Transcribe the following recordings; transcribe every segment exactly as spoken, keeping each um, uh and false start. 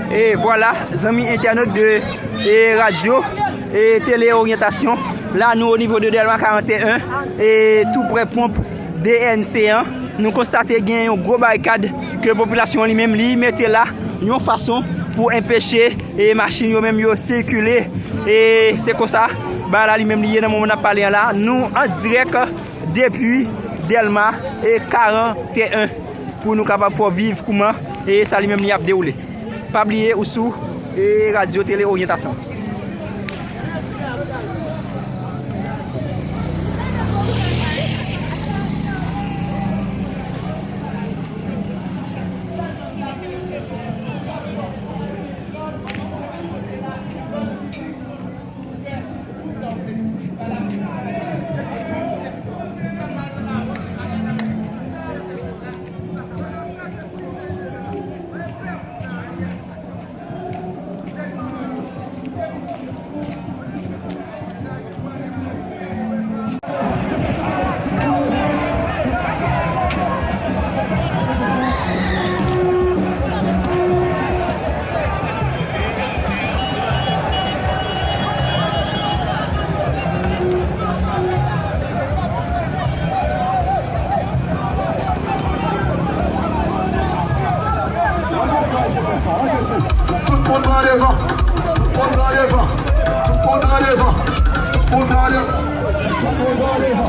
E vwala, zanmi entènot de e radyo e tele oryantasyon. La nou o nivo de Dèlma karannteyen, e tou prè ponp D N C an. Nou konstate gen yon gwo barikad ke popilasyon an li menm li mete la yon fason pou enpeche e machin yo menm yo sikile. E se konsa bagay la li menm li ye nan moman n ap pale an la. Nou an dirèk depi Dèlma e karannteyen pou nou kapab fè w viv kouman e sa li menm li ap dewoule. Pa bliye ou sou e radyo tele oryantasyon. Tout moun pran devan. Tout moun pran devan. Tout moun pran devan. Tout moun pran devan. Tout moun pran devan.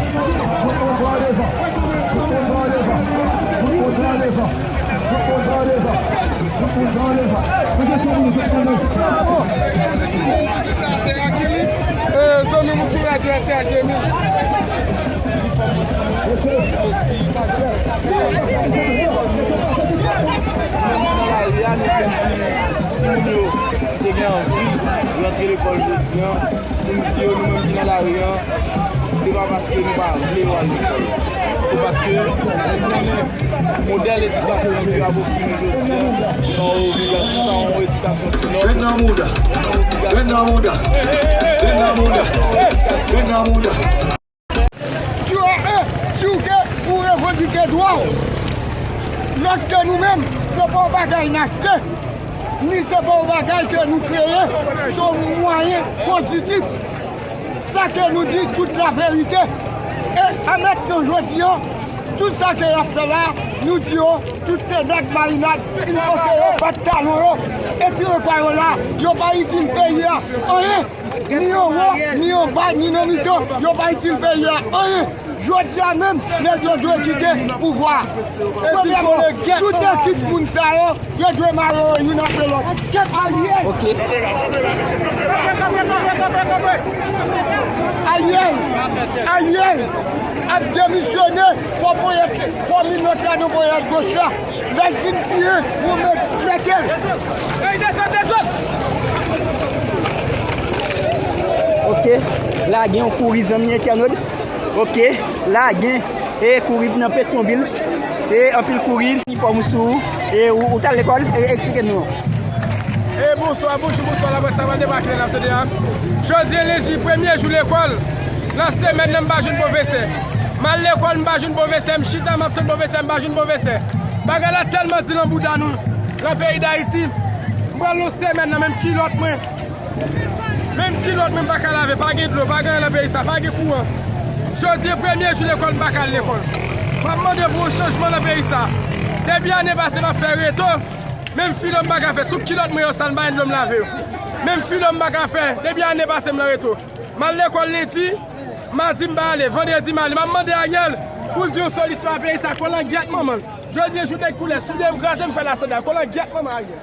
Tout moun pran devan. Tout moun pran devan. Tout moun pran devan. Tout moun pran devan. Tout moun pran devan. Tout moun pran devan. Eh, zanmi m sou radyo a, se a Demi. Nan lari a, nou te di timoun yo te gen anvi rantre lekòl jodi a. Pou n di yo, nou menm ki nan lari a, se pa paske nou pa vle yo al lekòl. Se paske nou konnen modèl edikasyon ke y ap ofri nou jodi a, se pa yon obliga-, se pa yon edikasyon ki nòb. Vin nan mouda. Vin nan mouda. Vin nan mouda. Vin nan mouda. Di yo, e, di w ke ou revandike dwa w. Lòske nou menm, se pa yon bagay n achte, ni se pa yon bagay ke nou kreye, se yon mwayen pozitif. Sa ke nou di, tout laverite. E a mentnan jodi a, tout sa ke y ap fè la, nou di yo, tout se nèg marinad, il fò ke yo bat talon yo, e tire pa yo la, yo pa itil peyi a anyen. Ni anwo, ni anba, ni nan mitan, yo pa itil peyi a anyen. Jodi a menm, nèg yo dwe kite pouvwa a. Premyèman, tout ekip moun sa yo, yo dwe mare yo youn apre lòt. Ariel! Ok. Ariel! Ariel ap demisyone, fò ponyèt, fò minòt la nan ponyèt goch la. Lè l fin siyen, ou met, mete l. Ok, la gen yon kouri zanmi entènot. Ok, la gen e kouri nan Petyonvil. E anpil kouri, inifòm ou sou ou, e ou, ou t al lekòl, e eksplike nou. E bonswa, bonjou, bonswa, laprès sa va debake la, tande a. Jodi a lendi, premye jou lekòl. Nan semèn nan, m pa jwenn pwofesè. M al lekòl, m pa jwenn pwofesè, m chita, m ap tann pwofesè, m pa jwenn pwofesè. Bagay la tèlman di nan bouda nou, nan peyi Dayiti. M pral yon semèn nan menm kilòt mwen. Menm kilòt mwen m pa ka lave, pa gen dlo, pa gen anyen nan peyi sa, pa gen kouran. Jodi a premye jou lekòl, m pa ka al lekòl. M ap mande pou yon chanjman nan peyi sa. Depi ane pase m ap fè reto, menm filo m pa ka fè, tout kilòt mwen yo sal, m pa gen dlo m lave yo. Menm filo m pa ka fè, depi ane pase m nan reto. M al lekòl lendi, madi m pa ale, vandredi m ale. M ap mande Ariel pou l di yon solisyon a peyi sa, kolangyèt manman l. Jodi a jou nèg koulè, soulye m kraze m fè la sandal, kolangyèt manman Ariel.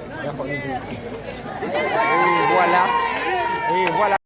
E vwala. E vwala.